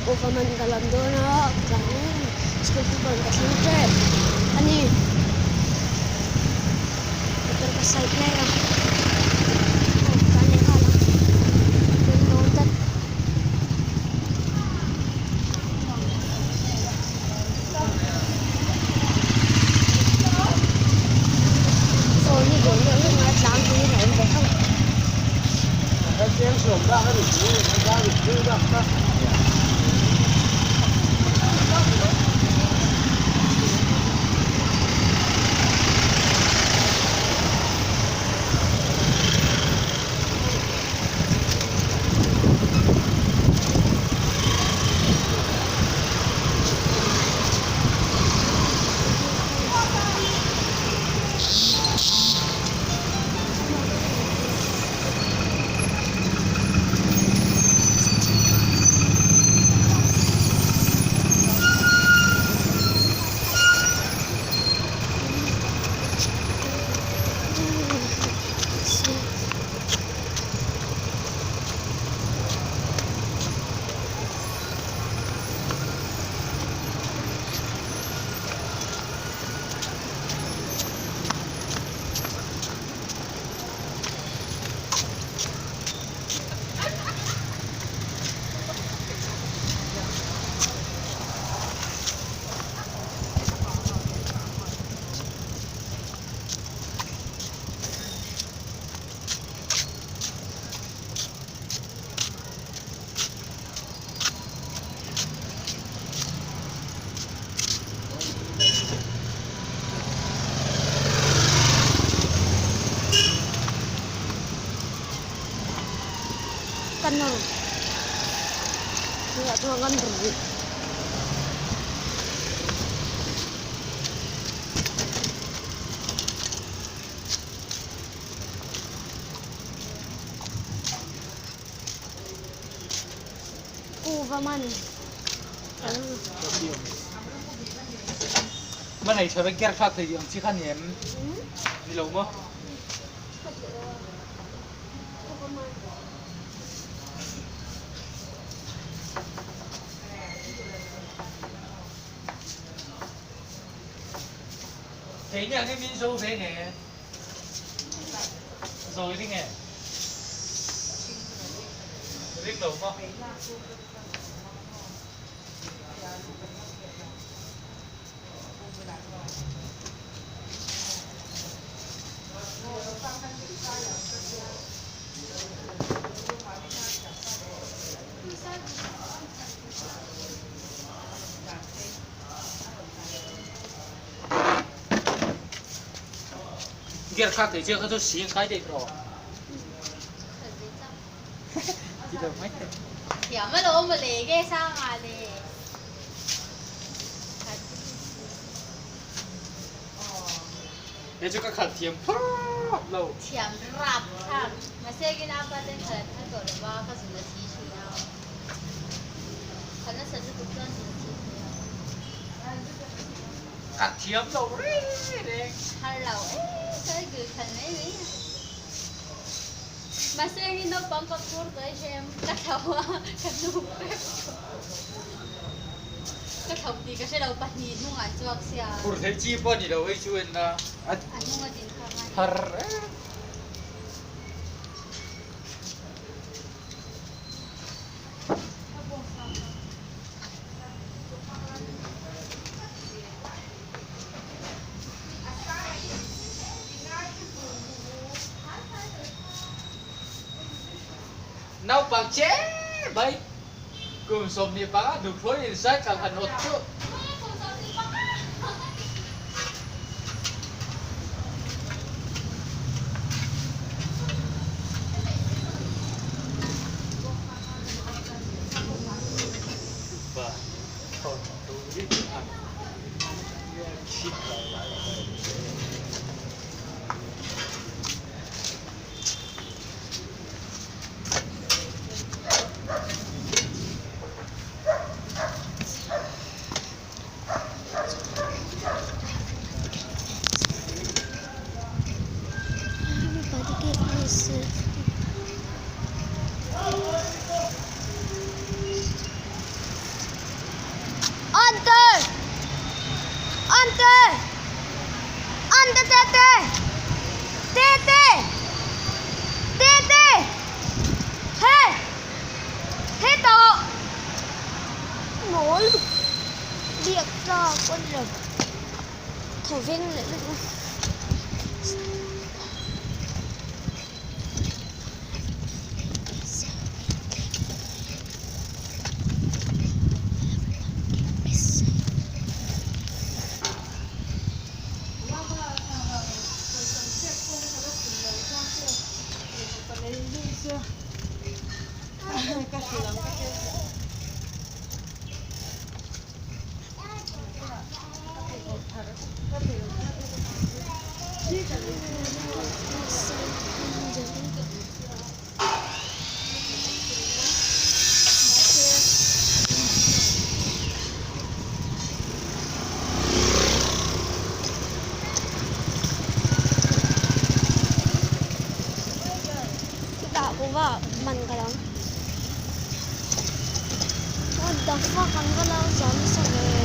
Kuhva man ka lam dawn a ka tlan mek a ni school football ka thleng tep a ni motor ka side mek a aw ka tlan leh nghal ang ring dawn tlat. Saw hi dawr deuh vek mai a tlang turin a awm ve tho. Ka nawr tunah chuan kan rih. Kuhva man Man ei tha vek ger thlak thei ang chi kha ni em? Ni lo maw? Keini ang hi min zo ve nge? Zawi ring e. Ring lo maw? Gear thlak thei chiang kha chu si an kai daih tawh. Ti lo mai teh. Thiam alawm mawle nge sanga le. He chu ka khalh thiam phawt lo. Thiam rap thlak. Mahse kin apa ten khalh an phal tawh lova ka zun a thi thin a. Khalh nasa lutuk chuan zun a thi thei a. Ka thiam lo reng reng. Har lo e cycle khalh mai mai a. Mahse hi naupang ka phur tawh i hrem ka thlo a ka nu vek tawh. Ka thlo tih ka hre lo pahnih hnungah an chhuak sia. Phur theih chi pawh a ni lo hei chu en a. A hnung a din kha ngai. Har em. Naupang che mai kum 25 nupui in cycle han awt chu. pawh ni lo thaw veng leh vek a. Chutah kuhva man ka lo. What the fuck an va lo zam nasa ve.